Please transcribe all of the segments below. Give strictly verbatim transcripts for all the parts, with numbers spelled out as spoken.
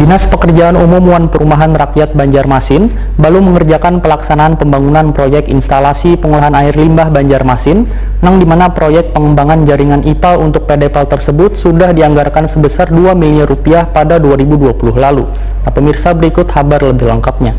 Dinas Pekerjaan Umum wan Perumahan Rakyat Banjarmasin balum mengerjakan pelaksanaan pembangunan proyek instalasi pengolahan air limbah Banjarmasin, nang di mana proyek pengembangan jaringan ipal untuk P D pal tersebut sudah dianggarkan sebesar dua miliar rupiah pada dua ribu dua puluh lalu. Nah, pemirsa, berikut habar lebih lengkapnya.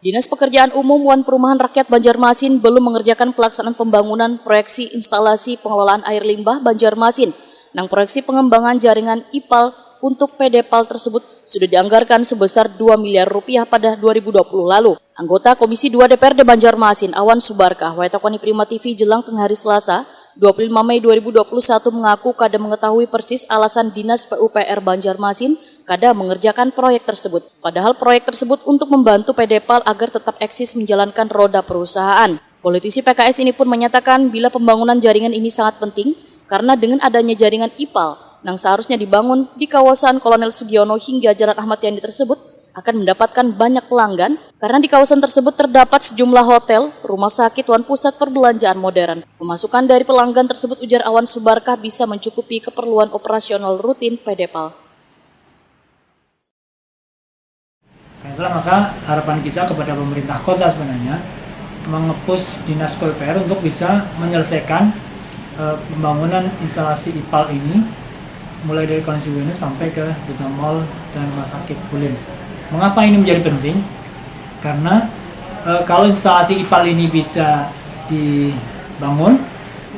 Dinas Pekerjaan Umum wan Perumahan Rakyat Banjarmasin belum mengerjakan pelaksanaan pembangunan proyeksi instalasi pengelolaan air limbah Banjarmasin. Nang proyeksi pengembangan jaringan ipal untuk P D pal tersebut sudah dianggarkan sebesar dua miliar rupiah pada dua ribu dua puluh lalu. Anggota Komisi dua D P R D Banjarmasin, Awan Subarkah, wayatakoni Prima T V jelang tengah hari Selasa, dua puluh lima Mei dua ribu dua puluh satu, mengaku kada mengetahui persis alasan Dinas P U P R Banjarmasin kada mengerjakan proyek tersebut. Padahal proyek tersebut untuk membantu P D pal agar tetap eksis menjalankan roda perusahaan. Politisi P K S ini pun menyatakan bila pembangunan jaringan ini sangat penting karena dengan adanya jaringan ipal nang seharusnya dibangun di kawasan Kolonel Sugiono hingga Jalan Ahmad Yani tersebut akan mendapatkan banyak pelanggan karena di kawasan tersebut terdapat sejumlah hotel, rumah sakit, wan pusat perbelanjaan modern. Pemasukan dari pelanggan tersebut, ujar Awan Subarkah, bisa mencukupi keperluan operasional rutin P D pal. Nah, itulah maka harapan kita kepada pemerintah kota sebenarnya mengepus Dinas P U P R untuk bisa menyelesaikan eh, pembangunan instalasi ipal ini mulai dari Kolonel Sugiono sampai ke Duta Mall dan Rumah Sakit Ulin. Mengapa ini menjadi penting? Karena eh, kalau instalasi ipal ini bisa dibangun,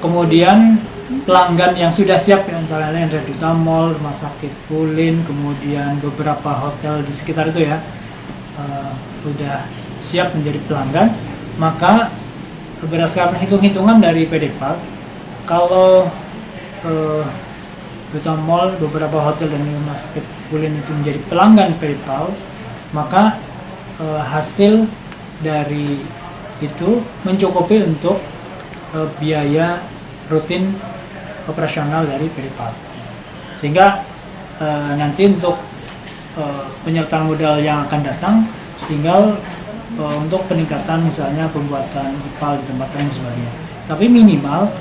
kemudian pelanggan yang sudah siap, ya, antara lain ada Duta Mall, Rumah Sakit Ulin, kemudian beberapa hotel di sekitar itu, ya, eh, sudah siap menjadi pelanggan, maka berdasarkan hitung-hitungan dari P D pal, kalau eh, Duta Mall, beberapa hotel dan rumah sakit Ulin itu menjadi pelanggan P D pal, maka eh, hasil dari itu mencukupi untuk eh, biaya rutin operasional dari P D pal. Sehingga eh, nanti untuk eh, penyertaan modal yang akan datang tinggal eh, untuk peningkatan, misalnya pembuatan ipal di tempat lain dan sebagainya. Tapi minimal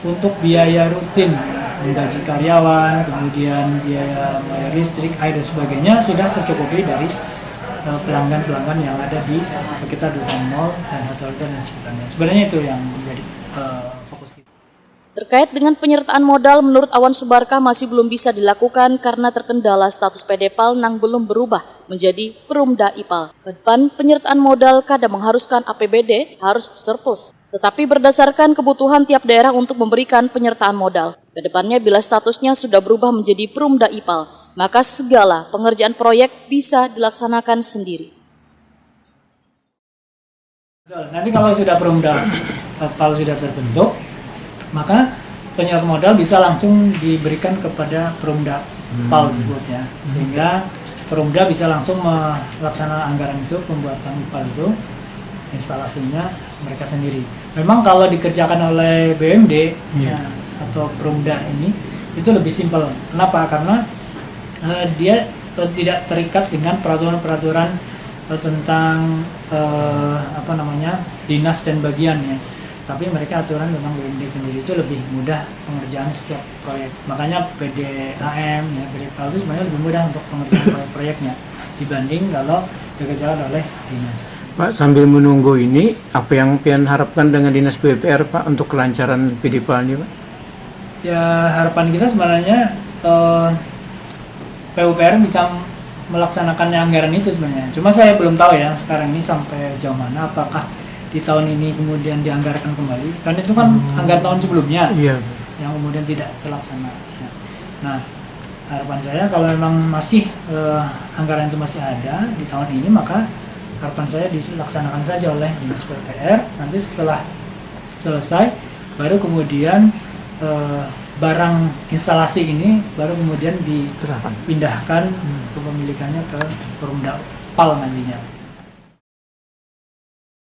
untuk biaya rutin, ya, menggaji karyawan, kemudian biaya bayar listrik, air dan sebagainya sudah tercukupi dari eh, pelanggan-pelanggan yang ada di sekitar Duta Mall dan hotel-hotel dan sekitarnya. Sebenarnya itu yang menjadi eh, fokus kita. Terkait dengan penyertaan modal, menurut Awan Subarkah masih belum bisa dilakukan karena terkendala status P D pal nang belum berubah menjadi Perumda ipal. Kedepan, penyertaan modal kada mengharuskan A P B D harus surplus, tetapi berdasarkan kebutuhan tiap daerah untuk memberikan penyertaan modal. Kedepannya, bila statusnya sudah berubah menjadi Perumda ipal, maka segala pengerjaan proyek bisa dilaksanakan sendiri. Betul. Nanti kalau sudah Perumda eh, pal sudah terbentuk, maka penyertaan modal bisa langsung diberikan kepada Perumda pal tersebut, ya. Sehingga Perumda bisa langsung melaksanakan anggaran itu, pembuatan ipal itu, instalasinya mereka sendiri. Memang kalau dikerjakan oleh B U M D, ya, atau Perumda ini, itu lebih simpel. Kenapa? Karena eh, dia eh, tidak terikat dengan peraturan-peraturan eh, tentang eh, apa namanya, dinas dan bagian, ya. Tapi mereka aturan tentang B U M D sendiri itu lebih mudah pengerjaan setiap proyek. Makanya P D A M, ya, P D pal itu sebenarnya lebih mudah untuk pengerjaan proyek-proyeknya dibanding kalau dikerjakan oleh dinas. Pak, sambil menunggu ini, apa yang pian harapkan dengan Dinas P U P R, Pak, untuk kelancaran P D pal ini, Pak? Ya, harapan kita sebenarnya eh, P U P R bisa melaksanakannya anggaran itu sebenarnya. Cuma saya belum tahu, ya, sekarang ini sampai sejauh mana, apakah di tahun ini kemudian dianggarkan kembali. Kan itu kan anggaran tahun sebelumnya, Iya. Yang kemudian tidak terlaksana. Ya. Nah, harapan saya kalau memang masih eh, anggaran itu masih ada di tahun ini, maka harapan saya dilaksanakan saja oleh Dinas P U P R. Nanti setelah selesai, baru kemudian eh, barang instalasi ini baru kemudian Serahkan. dipindahkan kepemilikannya ke Perumda pal nantinya.